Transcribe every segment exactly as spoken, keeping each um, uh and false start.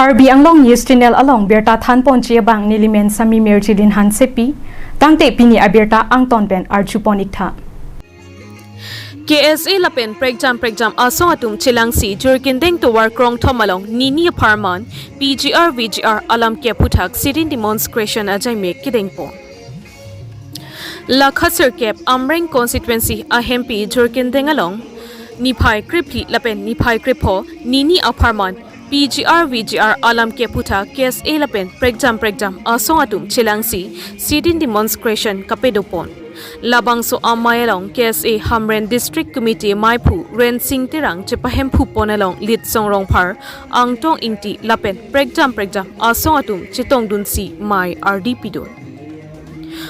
Karbi Anglong News Channel along birta thanponji abang nelimen Sami Merjilin Hansepi, tangte pini abirta angton pen arjupon iktha. K S A lapen prekjam prekjam asong atum chelangsi Jurkindeng tovar krongthom along nini apharman P G R V G R alam ke aphuthak sit-in demonstration ajai mek kedengpon. Lakha sirkep Amreng constituency ahempi Jurkindeng along niphai krephli lapen niphai krepho nini apharman P G R V G R alam ke aphuthak K S A lapen prekjam prekjam asong atum chelangsi sit-in demonstration kapadopon. Labangso amei along K S A Hamren District Committee meiphu Rensing Terang chepahemphupon along Litsong Rongphar, Angtong Ingti lapen prekjam prekjam asong atum chetongdunsi mei ardi pidun.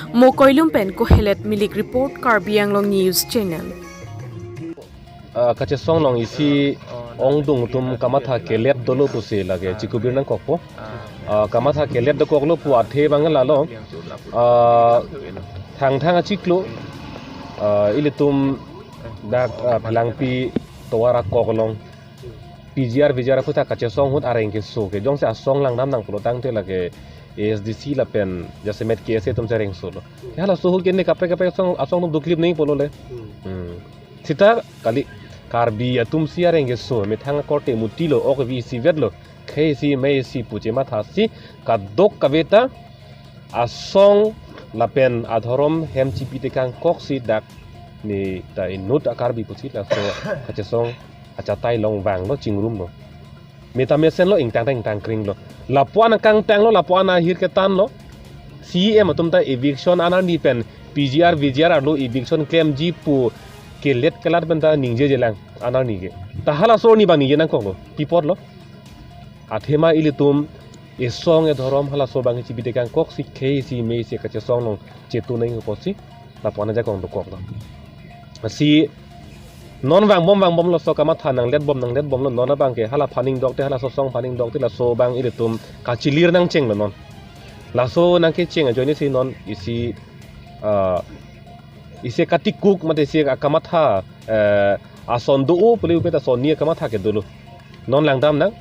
Mokoilum pen Kohelet Milik report, Karbi Anglong News Channel. Ah, kachesong along isi ongdung atum kamatha kelet dolo pusi lake chikubir nangkokpo. Ah, kamatha kelet dokoklo pu athe abang lalo. Ah, Thangthang achiklo, ah, ilitum dak, ah, Phelangpi tovar akok along P G R V G R aphuthak kachesong ahut areng keso ke jongsi asong langdam nang pulo tangte lake A S D C lapen jasemet K S A atum chareng solo. Halaso ahut ke ne kaprek kaprek asong, asong atum doklip nangji pulo le. Hmm. Sita kali Karbi atum si areng keso, methang akorte mutilo, ok vi isivetlo, khei isi mei isi pu chemathasi kadokave ta asong lapen adhorom hem chipi tekangkoksi dak ne ta inut a-Karbi pusi laso kachesong achatai along vanglo, chingrumlo. Meta mesenlo, ingtang ta ingtang kringlo. Lapu-an akangtanglo, lapu-an ahir ketanlo. C E M atum ta eviction anarni pen P G R V G R arlo eviction klemji pu kelet kelat pen ta ningjejelang anarni ke. Ta halaso arni abang ningje nangkoklo, pi apotlo. Athema ilitum esong edhorom halaso abang chipi tekangkoksi khei isi mei isi kachesong along chetu nangji pusi lapu-an ajakong dokoklo. Si non vangbom vangbomlo, laso kamatha nangletbom nangletbomlo, non abang ke hala aphan ingdokte, halaso asong aphan ingdokte, laso abang ilitum kachilir nangchenglo non. Laso nangkecheng ajoinesi non isi, ah, isi katikuk mate isi akamatha, eh, ason do-o pule upet ason ni akamatha ke dolo. Non langdam nang,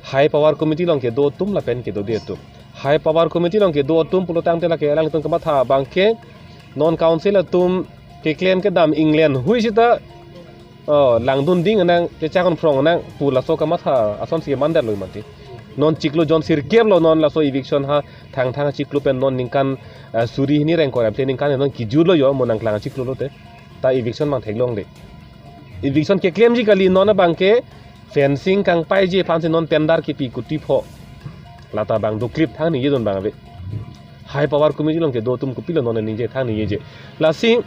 High Power Committee along kedo atum lapen kedode atum. High Power Committee along kedo atum pulo tangte lake alangtum kamatha abang ke non council atum keklem kedam England hui sita, oh, langdun ding nang, chechak-un phrong nang pu laso kamatha asonsi mandetlo mati. Non chiklo jon sirkep lo non laso eviction ha Thangthang chiklo pen non ningkan, eh, suri hini rengkor aphi ningkan non kijutlo jo, mo nangklang chiklo lote. Ta eviction abang theklongle. Eviction keklemji kali, non abang ke fencing kangpaiji aphansi non tender kipi kuti pho. Lata abang doklip, thang ningjedun abang ave. High Power Committee along kedo atum kopilo non ningje, thang ningjeje. Lasi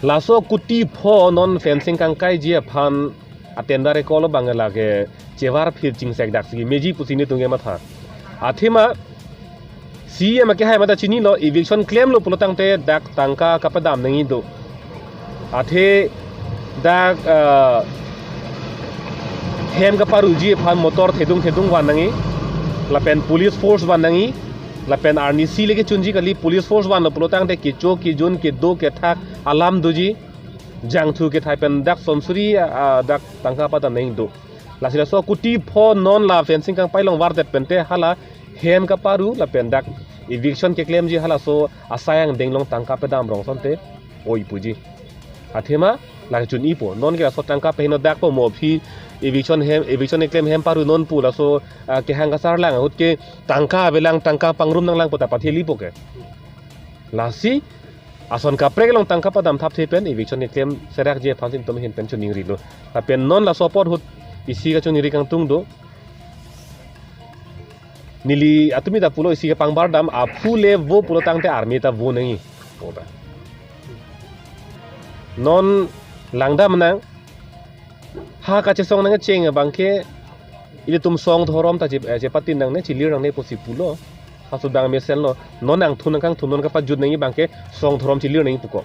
laso kuti pho non fencing kangkaiji aphan a-tender ekol abang lake chevar phir chingsek daksi meji pusi netum kematha. Athema C E M akehai mata chinilo, eviction klemlo pulo tangte dak tangka kapadam nangji do. Athe dak, ah, hem kaparuji aphan motor thedung thedung van nangji, lapen police force van nangji, lapen arnisi le kechunji kali, police force vanlo pulo tangte kecho kejun kedo kethak alam doji, jangthu kethai pen dak son suri, ah, dak tangka padam nangji do. Lasi laso kuti pho non la fencing kangpai along vardet pente hala hem kaparu lapen dak eviction keklemji halaso asai angdeng along tangka padam rong asonte oi puji. Athema lake chun-ipo, non ke laso tangka paheno dakpo, mo aphi eviction hem, eviction keklem hem paru non pu laso, ah, kehang kasarlang ahut ke tangka avelang, tangka pangrum nanglang pu ta pathelipo ke. Lasi ason kaprek along tangka padam thapthe pen eviction keklem serakji aphansi netum ahin pen choningrilo. Lapen non laso apor ahut isi kachoningri kangtung do. Neli atumi ta pulo isi kapangbardam, aphu le vo pulo tangte army ta vo nangji. Pu ta. Non langdam nang, ha kachesong nangkecheng abang ke ilitum song dhorom ta che-, eh, chepateng nangne, chelir nangne pusi pulo. Halaso abang mesenlo. Non nangthun nangkangthun, non kapajut nangji abang ke song dhorom chelir nangji puko.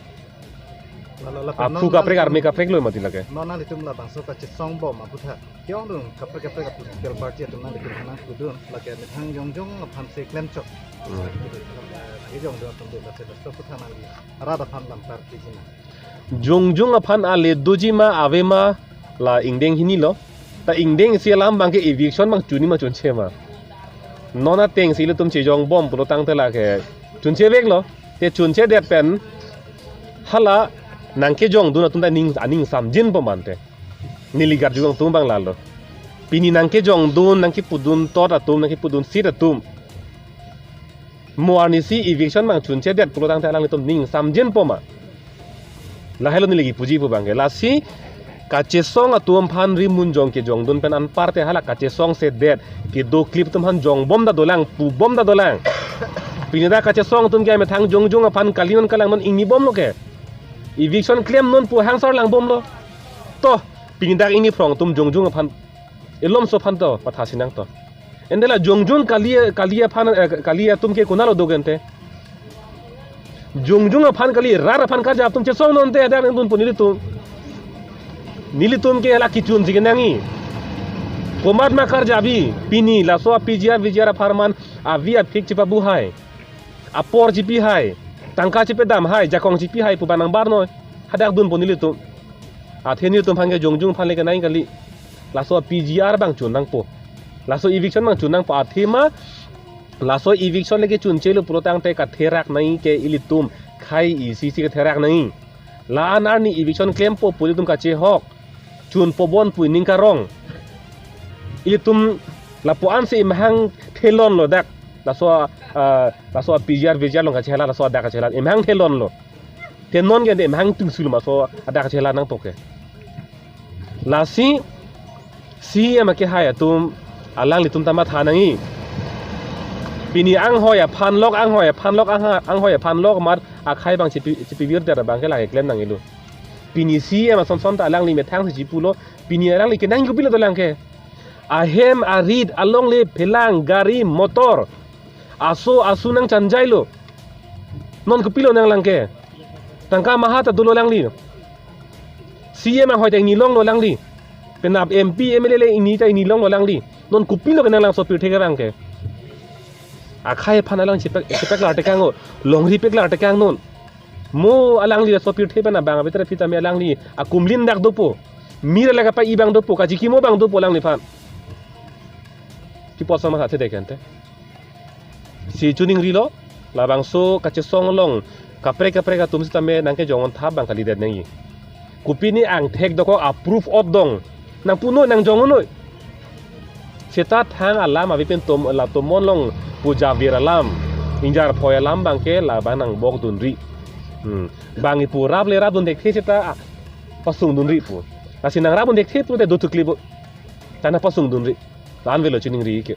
Lalo, lalo, aphu non kaprek nang army kaprek lo mati lake. Non nanglitum labangso kachesong bom aphuthak ke-ongdung kaprek kaprek a-political party atum nanglitum aphan nangpudun, lake methang jongjong aphansi klemchot. Hmm. Lake jongjong atum do, lake laso aphuthak nangli rat aphan lam party jina. Jongjong aphan ale doji ma ave ma la ingdeng hini lo. Ta ingdeng isi alam abangke eviction abang chunji ma chunche ma. Non ateng si ilitum chejong bom pulo tangte lake chuncheveklo. Te chunchedet pen hala nangkejongdun atum ta ning aning samjinpo mante. Neli karju kangtung abang lalo. Pini nangkejongdun, nangkepudun tot atum, nangkepudun sit atum. Mo arnisi eviction abang chunchedet pulo tangte alanglitum ning samjinpo ma. Lahelo neli kipuji pu abangke. Lasi kachesong atum aphan rimunjong kejongdun pen anparte hala kachesongsedet kedo klip atum aphan jongbom ta dolang, pubom ta dolang. Pini dak kachesong atum ke amethang jongjung aphan kali non kalang non ingnibomlo ke. Eviction klem non pu hangsar langbomlo. To, pini dak ingni phrong atum jongjung aphan, elomso aphan to pathasi nangto. Ante la jongjung kali, kali aphan, eh, kali atum ke konatlo do ke ante. Jongjung aphan kali, rat aphan karjap atum chesong non te, hadak nangdunpo nelitum. Nelitum ke la kechunji kenangji. Komat ma karjapji, pini laso a-P G R, V G R apharman, avi aphik chepabu hai. Apor chepi hai. Tangka chepedam hai, jakong chepi hai pu abang nangbar noi. Hadak dunpo nelitum. Athe nelitum aphan ke jongjung aphan le kenangji kali. Laso P G R abang chun nangpo. Laso eviction abang chun nangpo athema. Laso eviction le kechunchelo pulo tangte katherak nangji ke ilitum. Khei isi isi katherak nangji. La-an arni eviction klempo pu ilitum kachehok. Chunpo bon pu ining karong. Ilitum lapu-an si imhang thelonlo dak. Laso, ah, laso P G R, V G R along kachehelat, laso adak kachehelat. Imhang thelonlo. Te non ke de imhang tungsul ma laso adak kachehelat nangpo ke. Lasi C E M akehai atum alanglitum ta matha nangji. Pini anghoi aphan lok, anghoi aphan lok, angha-, anghoi aphan lok mat akhei abang chepi, chepivirdet abangke lake klem nangjilo. Pini C E M asonson ta alangli methang si chepulo, pini alangli kenangji kopilo dolang ke. Ahem arit alongle phelang gari motor. Aso asu nangchanjailo. Non kopilo nanglang ke. Tangka maha ta dolo alangli. C E M anghoi ta ingni longlo alangli. Penap M P, M L A le ingni ta ingni longlo alangli. Non kopilo ke nanglang laso pirthe kevang ke. Akhei aphan alang chepek, chepek lar tekang o. Longri pek lar tekang non. Mo alangli laso pirthe pen abang abetre phi tame alangli akumlin dak dopo. Mir alak apa ibang dopo, kachikimo abang dopo alangliphan. Kiposo ma hathe dekente. Si chuningrilo, labangso kachesong along kaprek kaprek atum sitame nangkejong on thap abang kalidet nangji. Kopine angthek dokok a-proof ot dong. Nangpunoi, nangjong noi. Seta thang alam avi pen tom, la tomon along pu javir alam. Ingjar phoi alam abangke labang nangbok dunri. Hmm. Bang ipu rap le rap dun thekthe seta, ah, pasung dunri pu. Lasi nangrap dun thekthe pulote do thukli bo. Tana pasung dunri. La-an avelo chiningri ke.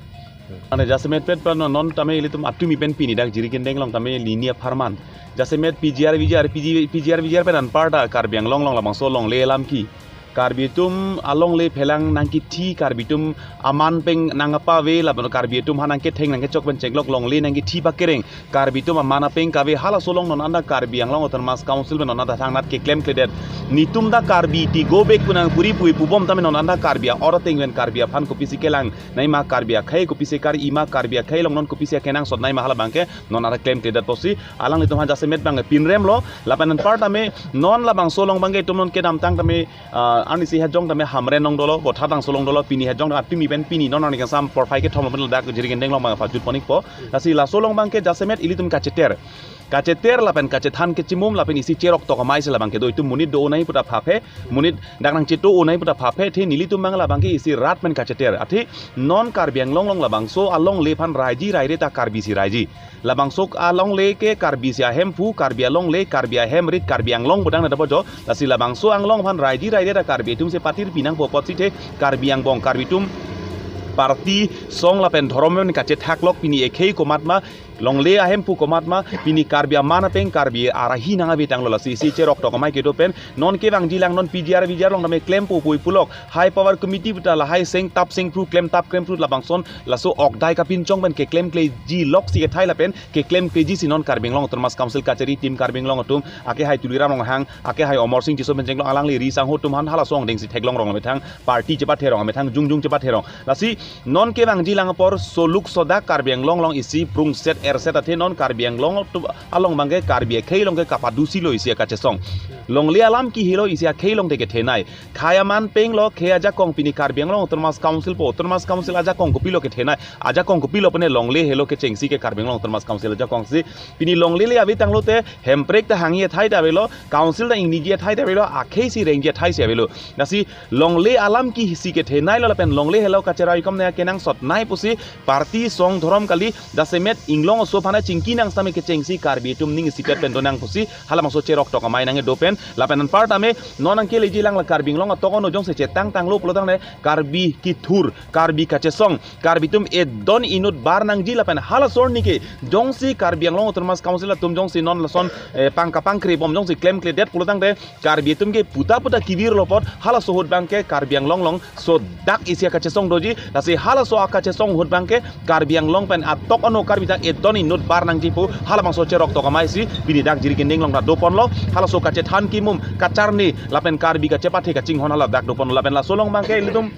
Ane jasemet pet pen non tame ilitum atumi pen pini dak Jirikindeng along tame lini apharman. Jasemet P G R, V G R, P G, P G R, V G R pen anparta Karbi Anglong along labangso longle alam ke. Karbi atum alongle phelang nangkethi, Karbi atum aman pen nangkapave, lapen Karbi atum aphan nangketheng nangkechok pen chenglok longle nangkethi pakereng. Karbi atum aman apeng kave halaso along non anta Karbi Anglong Autonomous Council pen non anta thangnat keklemkledet. Netum ta Karbi ti go back pu nangpuri pu pubom tame non anta Karbi a-or ateng pen Karbi aphan kopisi kelang nangji ma, Karbi akhei kopisi kar-i ma, Karbi akhei along non kopisi akenangsot nangji ma hala abangke non anta klemkledet pusi alanglitum aphan jasemet abang pinremlo. Lapen anparta me non labangso along abangke itum non kedamtang tame, ah, arnisi hajong tame Hamren along dolo, Botha Tangso along dolo, pini hajong atumi pen pini non arni kangsam porphai kethom pen ladak Jirikindeng along abang pajut pon-ikpo. Lasi laso along abangke jasemet ilitum kacheter. Kacheter lapen kachethan kechimum lapen isi cherok tok amei si labangke do, itum monit do-o nangji puta phaphe, monit dak nangcheto-o nangji puta phaphe, athe nelitum abang labangke isi rat pen kacheter. Athe non Karbi Anglong along labangso alongle aphan raiji raire ta Karbi si raiji. Labangso alongle ke Karbi si ahemphu, Karbi alongle, Karbi ahemrit, Karbi Anglong bodang na dabojo. Lasi labangso Anglong aphan raiji raire ta Karbi atum si patir pinangpo apotsi athe Karbi angbong, Karbi atum party, song lapen dhorom pen kachethak lok pini ekhei komat ma, longle ahemphu komat ma, pini Karbi aman apeng Karbi arahi nangave tanglo. Lasi isi cherok tok amei kedo pen non kevangji lang non P G R V G R along tame klempo pui pulok. High power committee puta lahai seng tap seng phru klem tap klem phru labangson laso ok dai kapinchong pen keklemkleji lok si kethai lapen keklemkleji si non Karbi Anglong Autonomous Council kachari team Karbi Anglong atum akehai Tuliram Ronghang, akehai Amarsing Tisso pen chenglok alangli ri sangho atum aphan halaso angdeng si theklong rong methang party chepatherong methang jongjung chepatherong. Lasi Non kevangji lang apor soluk sodak Karbi Anglong along isi prungset erset athe non Karbi Anglong tu along abangke Karbi akhei along ke kapadusilo isi akachesong. Longle alam kehelo isi akhei along te kethenei. Khei aman penglo khei ajakong pini Karbi Anglong Autonomous Council pu Autonomous Council ajakong kopilo kethenei. Ajakong kopilo pene longle helo kechengsi ke Karbi Anglong Autonomous Council ajakong si. Pini longle le ave tanglo te Hemprek ta hangji athai ta avelo, council ta ingniji athai ta avelo, akhei si rengji athai si avelo. Lasi longle alam kehesi ketheneilo lapen longle helo kacheraikom ne kenangsotnei pusi party song dhorom kali jasemet inglong oso aphan chingki nang sitame kechengsi Karbi atum ning isipet pen donang pusi halabangso cheroktok amei nangkedo pen lapen anpar tame non nangkeleji lang la Karbi Anglong atok ono jongsi chetang tanglo pulo tangte Karbi kethur, Karbi kachesong, Karbi atum edon inut bar nangji lapen halaso arni ke jongsi Karbi Anglong Autonomous Council atum jongsi non lason eh, pang kapangkre bom jongsi klemkledet pulo tangte Karbi atum ke puta puta kevirlo apot halaso ahut abangke Karbi Anglong along sodak isi akachesong doji lasi halaso akachesong ahut abangke Karbi Anglong pen atok ono Karbi ta edon inut bar nangji pu halabangso cheroktok amei si pini dak Jirikinding along ta doponlo halaso kachethan kimum kacharni lapen Karbi kachepathe kachinghon hala dak doponlo lapen laso along abangke ilitum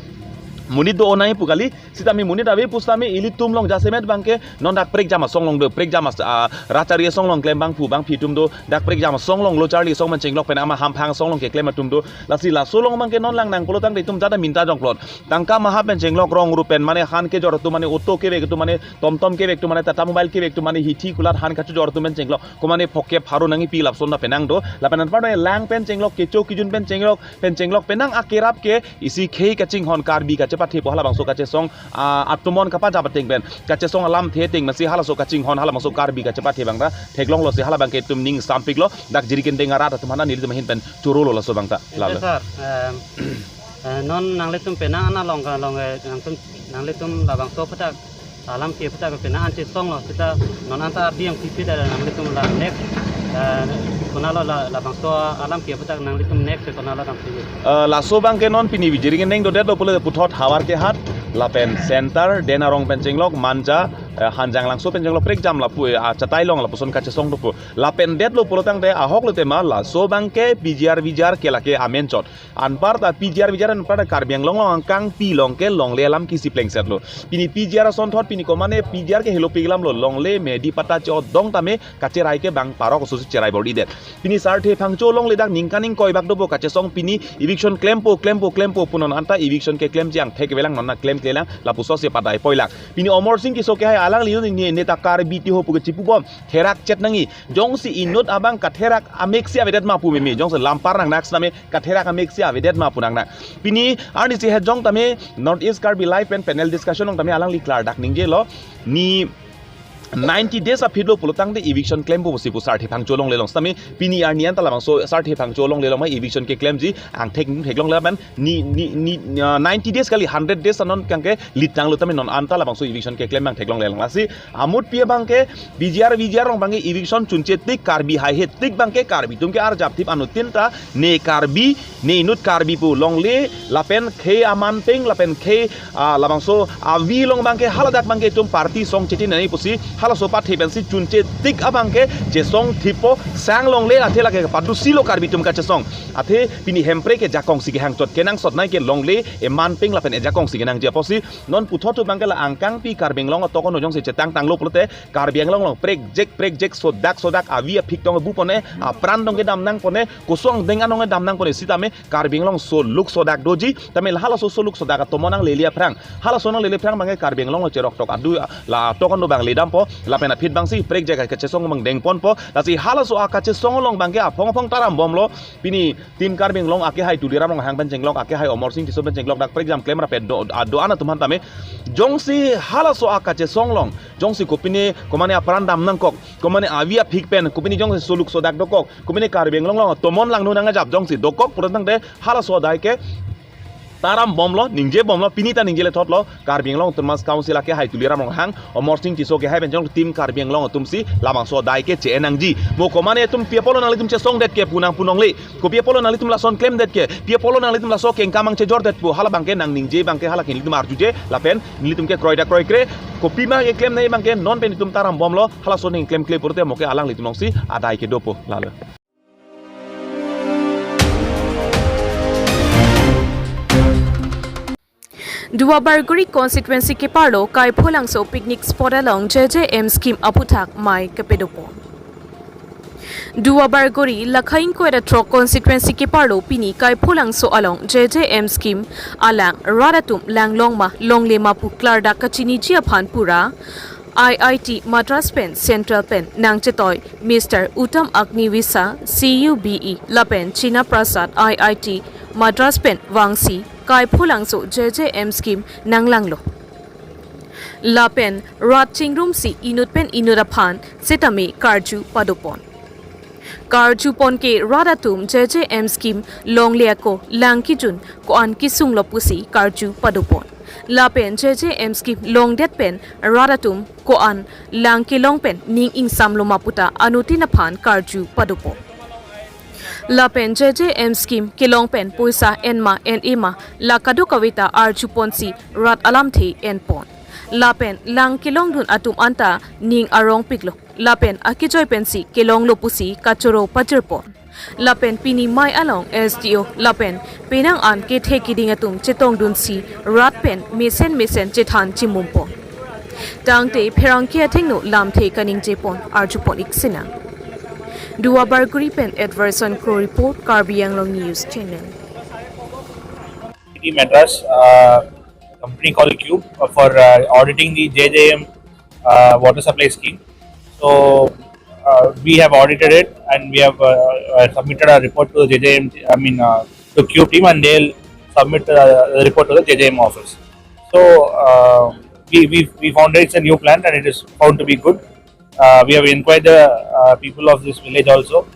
monit do-onei pu kali sitame monit ave pusitame ilitum along jasemet abangke non dak prekjam asong along do prekjam as ah, rachari asong along klem abangphu abangphi atum do dak prekjam asong along lo charli asong pen chenglok pen ama hamphang asong along keklem atum do lasi laso along abangke non lang nang pulo tangte itum jada minta jongplot tangka maha pen chenglok rong rup pen mane han kejor atum mane auto kevek atum mane tomtom kevek atum mane Tata Mobile kevek atum mane hithi kulat han kachojor atum pen chenglok komane phokke pharo nangkipi lapuson ta penang do lapen anpar lang pen chenglok kecho kejun pen chenglok pen chenglok penang akerap ke isi khei kachinghon Karbi kachepathe pu halabangso kachesong ah, atomon kapajap ateng pen kachesong alamthe ateng masi halaso kachinghon halabangso Karbi kachepathe abang ta theklonglo si hala abangke itum ning sampiklo dak Jirikinding arat atum aphan nelitum ahin pen chorolo laso abang ta lalo. Sir, em, eh, non nanglitum penang ana along ka along eh, nangtum nanglitum labangso aphuthak alam ke aphuthak penang an chesonglo sita non anta ardi yang pipit ada nanglitum la next eh, konatlo la labangso alam ke aphuthak nanglitum next konatlo dam sih. Eh, laso abangke non pini Jirikinding dodetlo pule puthot Howraghat lapen center Denarong pen chenglok Manja eh, Hanjanglangso pen chenglok prekjam lapu eh, achatai along lapuson kachesong dopo lapen detlo pulo tangte ahok lo tema laso abangke P G R V G R ke lake amen chot anpar ta P G R V G R anpar ta Karbi Anglong along angkangpi along ke longle alam kisi plengsetlo pini P G R asonthot pini komane P G R ke helopik alamlo longle medi pata chodong tame kacherai ke bang parok oso si cherai bor-idet. Pini Sarthe Phangcho along le dak ningkan ingkoi bak dopo kachesong pini eviction klempo klempo klempo pu non anta eviction keklemji angthek avelang non na klemklelang lapuso si padai poilang. Pini Amarsing Tisso kehai alangli ne neta Karbi tiho pu kechipu bom therak chet nangji jongsi inut abang katherak amek si avedet ma pu meme jongsi lampar nangnak sitame katherak amek si avedet ma pu nangnak. Pini arni si hejong tame North East Karbi Live pen panel discussion along tame alangli klardak ningjelo ni ninety days aphi lo pulo tangte eviction klempo pusi pu Sarthe Phangcho along le along sitame pini arni anta labangso Sarthe Phangcho along le along ma eviction keklemji angthek theklong lapen ni ni ni ah, ninety days kali hundred days anon kangke litang lo tame non anta labangso eviction keklem angtheklong le along lasi amutpi abangke P G R V G R along abangke eviction chunche tik Karbi haihe tik abangke Karbi atum ke arjap thip anuttin ta ne Karbi ne inut Karbi pu longle lapen khei aman peng lapen khei ah, labangso avi along abangke haladak abangke itum party song chiti nani pusi halaso pathe pensi chunche tik abangke chesong thippo sang longle athe lake padusilo Karbi atum kachesong athe pini Hemprek ke jakong si kehang chot kenangsotnei ke longle eman peng lapen ejakong si kenangji apotsi non puthot abangke la angkangpi Karbi Anglong atok ono jongsi chetang tanglo pulote Karbi Anglong along prekjek prekjek sodak sodak avi aphik tong bupone apran tong kedam nangpone kosong deng anong kedam nangpone sitame Karbi Anglong soluk sodak doji tame la halaso soluk sodak atomon nanglele aphrang halaso nanglele aphrang abangke Karbi Anglong along cheroktok adu la atok ano abang ledampo lapen aphi abangsi prekjek kachesong abang dengponpo lasi halaso akachesong along abangke aphong aphong taram bomlo pini Team Karbi Anglong akehai Tuliram Ronghang pen chenglok akehai Amarsing Tisso pen chenglok dak prekjam klem rapet do ado-an atum aphan tame jongsi halaso akachesong along jongsi kopine komane apran dam nangkok komane avi aphik pen kopine jongsi soluk sodak dokok kopine Karbi Anglong along tomon langno nangajap jongsi dokok pulo tangte halaso adai ke taram bomlo ningje bomlo pini ta ningje lethotlo Karbi Anglong Autonomous Council akehai Tuliram Ronghang Amarsing Tisso kehai pen chenglok Team Karbi Anglong atumsi labangso adai ke che-en nangji mo komane atum pi apotlo nanglitum chesongdet ke pu nang pu nongle kopi apotlo nanglitum lason klemdet ke pi apotlo nanglitum laso kengkam ang chejordet pu hala abangke nang ningje abangke hala ke nelitum arjuje lapen nelitum ke kroida kroikre kopi ma keklem nai abangke non pen itum taram bomlo halaso ning klemkle pulote mo ke alanglitum alongsi adai ke dopo lalo. Duar Bagori constituency keparlo Kaipholangso picnic spot along J J M scheme aputhak mei kepadopon. Duar Bagori lakhaing koira throk constituency keparlo pini Kaipholangso along J J M scheme alang rat atum langlong ma longle ma pu klardak kachiniji aphan pura I I T Madras pen Central pen nangchetoi Mister Uttam Agniwesha C U B E lapen China Prasad I I T Madras pen vangsi Kaipholangso J J M scheme nanglanglo. Lapen rat chingrumsi inut pen inut aphan sitame karju padopon. Karjupon ke rat atum J J M scheme longle ako lang kejun ko-an kesunglo pusi karju padopon. Lapen J J M scheme longdet pen rat atum ko-an lang kelong pen ning ingsamlo ma puta anuttin aphan karju padopon. Lapen J J M scheme kelong pen poisa en ma en-e ma la kadokaveta arjuponsi rat alamthe enpon. Lapen lang kelongdun atum anta ning arongpiklo. Lapen akejoi pensi kelonglo pusi kachoro pajirpon. Lapen pini mei along S D O lapen penang an kethe kiding atum chetongdunsi rat pen mesen mesen chethan chimumpon. Tangte pherangke athengno lamthe kaningjepon arjupon ik sinang. Duar Bagori pen Edverson Kro report, Karbi Anglong News Channel. I I T Madras, uh, company called Cube, uh, for uh, auditing the J J M uh, water supply scheme. So uh, we have audited it and we have uh, uh, submitted a report to the J J M, I mean, uh, to Cube team, and they'll submit uh, the report to the J J M office. So uh, we, we, we found that it's a new plant and it is found to be good. Uh, we have inquired the uh, people of this village also,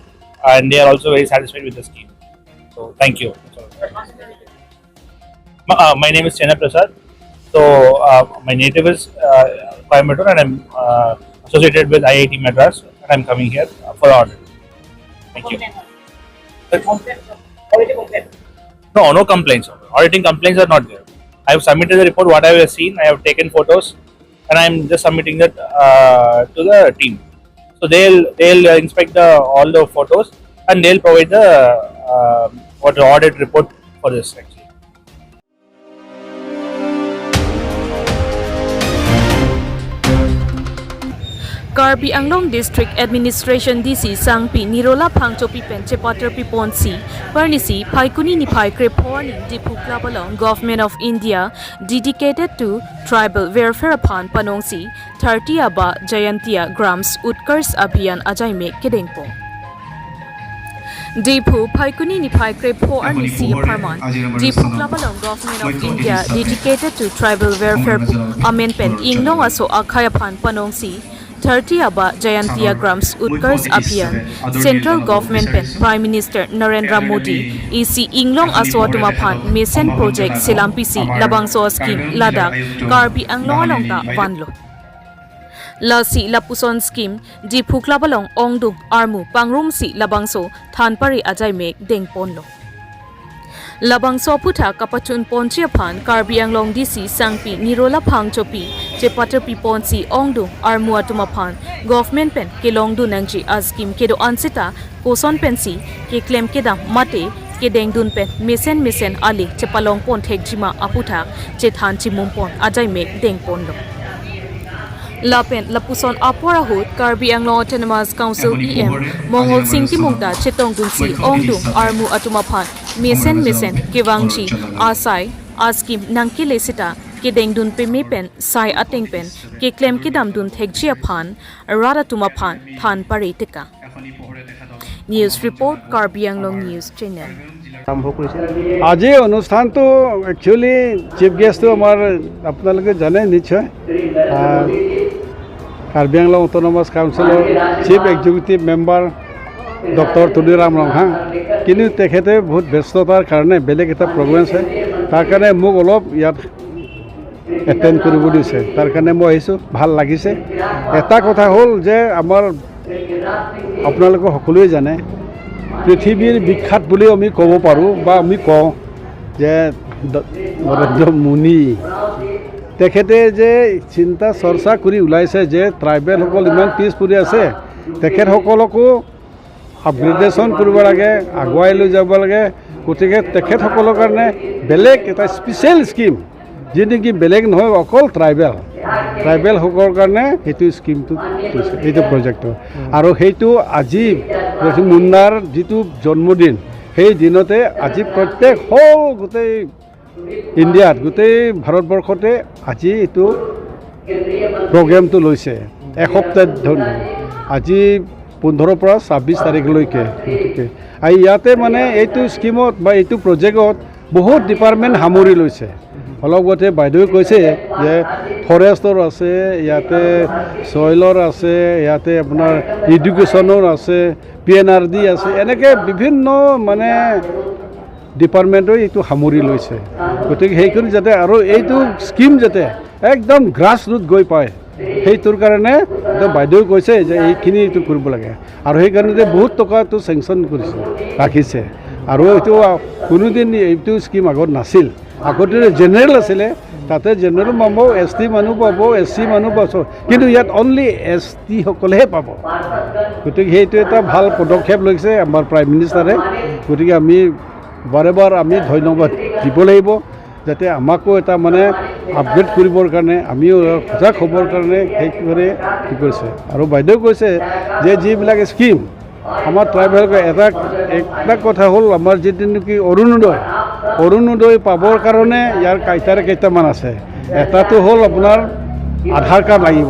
and they are also very satisfied with the scheme. So thank you. That's all. My, uh, my name is Chena Prasad. So uh, my native is uh, Coimbatore, and I'm uh, associated with I I T Madras, and I'm coming here uh, for audit. Thank you. No, no complaints. Auditing complaints are not there. I have submitted the report, what I have seen. I have taken photos, and I'm just submitting that uh, to the team. So they'll they'll uh, inspect the all the photos, and they'll provide the uh, what the audit report for this actually. Karbi Anglong District Administration D C Sangpi Nirola Phangchopi pen chepaterpiponsi parnisi Phaikuni niphai krepho arni Diphu Club along Government of India dedicated to tribal welfare aphan panongsi thirty aba Jayantiya Grams Utkarsh Abhiyan ajaimek kedengpon. Diphu Phaikuni niphai krepho arni isi apharman Diphu Club along Government of India dedicated to tribal welfare pu amen pen inglong aso akhai aphan panongsi thirty aba Jayantiya Grams Utkarsh Abhiyan Central Government pen Prime Minister Narendra Modi isi inglong aso atum aphan mesen project selampisi labangso scheme ladak Karbi Anglong along ta vanlo. Lasi lapuson scheme Diphu Club along ongdung armu pangrumsi labangso thanpare ajaimek dengponlo. Labangso aputhak kapachunponji aphan Karbi Anglong D C Sangpi Nirola Phangchopi chepaterpiponsi ongdung armu atum aphan government pen kelongdun nangji a-scheme kedo-an seta koson pensi keklem kedam mate kedengdun pen mesen mesen ale chepalongpon thekjima aputhak chethan chimumpon ajaimek dengponlo. Lapen lapuson apor ahut Karbi Anglong Autonomous Council E M Mongol Sing Timung ta chetongdunsi ongdung armu atum aphan mesen mesen kevangji asai a-scheme nangkele seta kedengdun peme pen sai ateng pen keklem kedamdun thekji aphan rat atum aphan thanpare teka. News report, Karbi Anglong News Channel. আজি অনুষ্ঠানটো actually chief গেষ্টটো আমাৰ আপোনালোকে জানে নিশ্চয়, আহ, Karbi Anglong autonomous কাউন্সিলৰ chief executive member doctor Tuliram Ronghang, কিন্তু তেখেতে বহুত ব্যস্ততাৰ কাৰণে বেলেগ এটা প্ৰগ্ৰেম আছে, তাৰ কাৰণে মোক অলপ ইয়াত এটেণ্ড কৰিব দিছে, তাৰ কাৰণে মই আহিছোঁ, ভাল লাগিছে। এটা কথা হ'ল যে আমাৰ আপোনালোকে সকলোৱে জানে পৃথিৱীৰ বিখ্যাত বুলিও আমি ক'ব পাৰোঁ বা আমি কওঁ যে ড- নৰেন্দ্ৰ মোদী তেখেতে যে চিন্তা চৰ্চা কৰি ওলাইছে যে ট্ৰাইবেলসকল ইমান পিছ পৰি আছে, তেখেতসকলকো আপগ্ৰেডেশ্যন কৰিব লাগে, আগুৱাই লৈ যাব লাগে। গতিকে তেখেতসকলৰ কাৰণে বেলেগ এটা স্পেচিয়েল স্কিম যি নেকি বেলেগ নহয়, অকল ট্ৰাইবেল, ট্ৰাইবেল সকলৰ কাৰণে সেইটো স্কিমটো থৈছে, এইটো প্ৰজেক্টটো। আৰু সেইটো আজি মুণ্ডাৰ যিটো জন্মদিন, সেই দিনতে আজি প্ৰত্যেক হ'ল গোটেই ইণ্ডিয়াত, গোটেই ভাৰতবৰ্ষতে আজি এইটো প্ৰগ্ৰেমটো লৈছে এসপ্তাহ ধৰি। আজি পোন্ধৰৰ পৰা ছাব্বিছ তাৰিখলৈকে। গতিকে আৰু ইয়াতে মানে এইটো স্কিমত বা এইটো প্ৰজেক্টত বহুত ডিপাৰ্টমেণ্ট সামৰি লৈছে। অলপ আগতে বাইদেৱে কৈছে যে ফৰেষ্টৰ আছে, ইয়াতে ছইলৰ আছে, ইয়াতে আপোনাৰ এডুকেশ্যনৰ আছে, পি এন আৰ ডি আছে, এনেকে বিভিন্ন মানে ডিপাৰ্টমেণ্টে এইটো সামৰি লৈছে। গতিকে সেইখিনি যাতে আৰু এইটো স্কিম যাতে একদম গ্ৰাছ ৰুট গৈ পায়, সেইটোৰ কাৰণে এতিয়া বাইদেৱে কৈছে যে এইখিনি এইটো কৰিব লাগে। আৰু সেইকাৰণে যে বহুত টকাটো চেংচন কৰিছে, ৰাখিছে। আৰু এইটো, আ, কোনোদিন এইটো স্কিম আগত নাছিল। আগতে জেনেৰেল আছিলে, তাতে জেনেৰেল মানুহ, এছ টি মানুহ পাব, এছ চি মানুহ পাব, কিন্তু ইয়াত অনলি এছ টিসকলেহে পাব। গতিকে সেইটো এটা ভাল পদক্ষেপ লৈছে আমাৰ প্ৰাইম মিনিষ্টাৰে। গতিকে আমি বাৰে বাৰ আমি ধন্যবাদ দিব লাগিব, যাতে আমাকো এটা মানে আপগ্ৰেড কৰিবৰ কাৰণে, আমিও সজাগ হ'বৰ কাৰণে সেইদৰে কি কৰিছে। আৰু বাইদেৱে কৈছে যে যিবিলাক স্কিম আমাৰ ট্ৰাইবেল, এটা, এটা কথা হ'ল আমাৰ যিটো নেকি অৰুণোদয়, অৰুণোদয় পাবৰ কাৰণে ইয়াৰ ক্ৰাইটেৰিয়া কেইটামান আছে। এটাটো হ'ল আপোনাৰ আধাৰ কাৰ্ড লাগিব।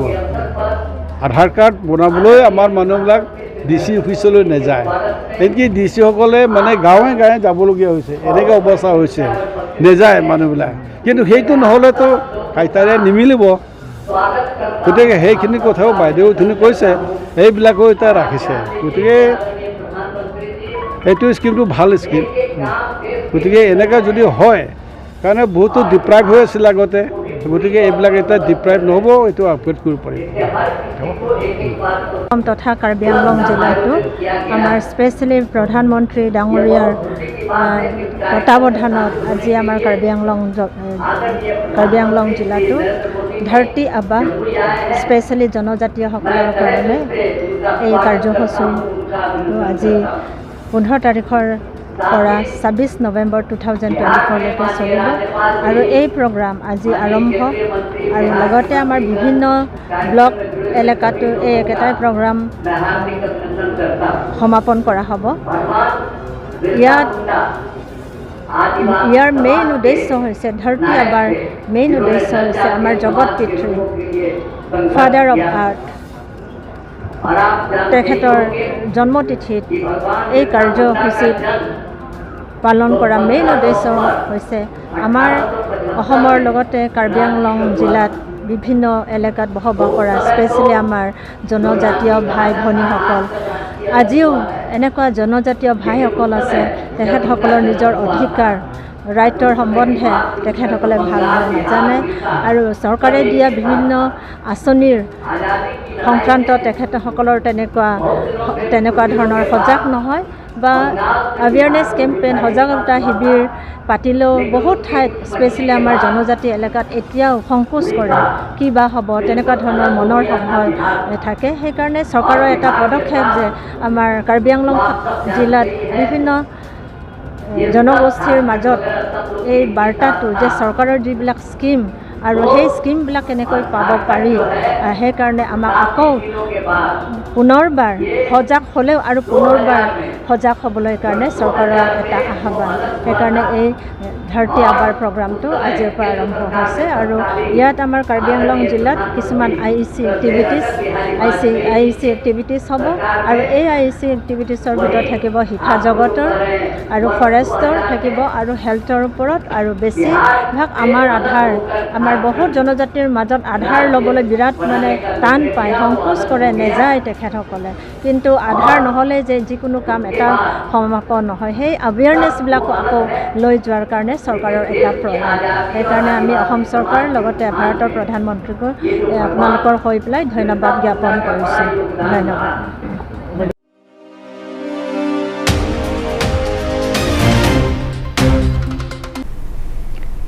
আধাৰ কাৰ্ড বনাবলৈ আমাৰ মানুহবিলাক ডি চি অফিচলৈ নাযায়। এনকি ডি চিসকলে মানে গাঁৱে গাঁৱে যাবলগীয়া হৈছে, এনেকুৱা অৱস্থা হৈছে, নাযায় মানুহবিলাক। কিন্তু সেইটো নহ'লেতো ক্ৰাইটেৰিয়া নিমিলিব। গতিকে সেইখিনি কথাও বাইদেউ উঠনি কৈছে, এইবিলাকো এতিয়া ৰাখিছে। গতিকে এইটো স্কিমটো ভাল স্কিম। গতিকে এনেকুৱা যদি হয়, কাৰণে বহুতো ডিপ্ৰাইভ হৈ আছিল আগতে, গতিকে এইবিলাক এতিয়া ডিপ্ৰাইভ নহ'ব, এইটো আপগ্ৰেড কৰিব পাৰিব। অসম তথা কাৰ্বি আংলং জিলাতো আমাৰ স্পেচিয়েলি প্ৰধানমন্ত্ৰী ডাঙৰীয়াৰ, আহ, তত্বাৱধানত আজি আমাৰ কাৰ্বি আংলং জ-, কাৰ্বি আংলং জিলাতো ধৰতী আবা, স্পেচিয়েলি জনজাতীয়সকলৰ কাৰণে এই কাৰ্যসূচীটো আজি পোন্ধৰ তাৰিখৰ পৰা ছাব্বিছ নৱেম্বৰ টু থাউজেণ্ড টুৱেণ্টি ফ'ৰলৈকে চলিব। আৰু এই প্ৰগ্ৰাম আজি আৰম্ভ আৰু লগতে আমাৰ বিভিন্ন ব্লক এলেকাতো এই একেটাই প্ৰগ্ৰাম সমাপন কৰা হ'ব। ইয়াত, ইয়াৰ মেইন উদ্দেশ্য হৈছে, ধৰতী আবাৰ মেইন উদ্দেশ্য হৈছে আমাৰ জগত পিতৃ, ফাদাৰ অফ আৰ্থ, তেখেতৰ জন্মতিথিত এই কাৰ্যসূচীত পালন কৰা মেইন উদ্দেশ্য হৈছে আমাৰ অসমৰ লগতে কাৰ্বি আংলং জিলাত বিভিন্ন এলেকাত বসবাস কৰা, স্পেচিয়েলি আমাৰ জনজাতীয় ভাই ভনীসকল, আজিও এনেকুৱা জনজাতীয় ভাইসকল আছে, তেখেতসকলৰ নিজৰ অধিকাৰ, ৰাইটৰ সম্বন্ধে তেখেতসকলে ভালদৰে নাজানে আৰু চৰকাৰে দিয়া বিভিন্ন আঁচনিৰ সংক্ৰান্ত তেখেতসকলৰ তেনেকুৱা, তেনেকুৱা ধৰণৰ সজাগ নহয় বা এৱেৰনেছ কেম্পেইন, সজাগতা শিবিৰ পাতিলেও বহুত ঠাইত, স্পেচিয়েলি আমাৰ জনজাতি এলেকাত এতিয়াও সংকোচ কৰে, কি বা হ'ব, তেনেকুৱা ধৰণৰ মনৰ সংশয় থাকে। সেইকাৰণে চৰকাৰৰ এটা পদক্ষেপ যে আমাৰ কাৰ্বি আংলং জিলাত বিভিন্ন জনগোষ্ঠীৰ মাজত এই বাৰ্তাটো যে চৰকাৰৰ যিবিলাক স্কিম আৰু সেই স্কিমবিলাক কেনেকৈ পাব পাৰি, আহ, সেইকাৰণে আমাক আকৌ পুনৰবাৰ সজাগ হ'লেও আৰু পুনৰবাৰ সজাগ হ'বলৈ কাৰণে চৰকাৰৰ এটা আহ্বান। সেইকাৰণে এই ধৰতী আবাৰ প্ৰগ্ৰামটো আজিৰ পৰা আৰম্ভ হৈছে আৰু ইয়াত আমাৰ কাৰ্বি আংলং জিলাত কিছুমান I E C activities, I C, I E C activities হ'ব আৰু এই আই ই চি এক্টিভিটিছৰ ভিতৰত থাকিব শিক্ষা জগতৰ আৰু ফৰেষ্টৰ থাকিব আৰু হেল্থৰ ওপৰত আৰু বেছিভাগ আমাৰ আধাৰ, আমাৰ বহুত জনজাতিৰ মাজত আধাৰ ল'বলৈ বিৰাট মানে টান পায়, সংকোচ কৰে, নেযায় তেখেতসকলে। কিন্তু আধাৰ নহ'লে যে যিকোনো কাম এটা সমাপন নহয়, সেই এৱেৰনেছবিলাকো আকৌ লৈ যোৱাৰ কাৰণে চৰকাৰৰ এটা প্ৰয়াস। সেইকাৰণে আমি অসম চৰকাৰ লগতে ভাৰতৰ প্ৰধানমন্ত্ৰীকো, এ, আপোনালোকৰ হৈ পেলাই ধন্যবাদ জ্ঞাপন কৰিছোঁ। ধন্যবাদ।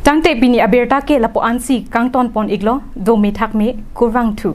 Tangte pini abirta ke lapu-ansi kangton pon iklo, dome thakme, kurvangthu.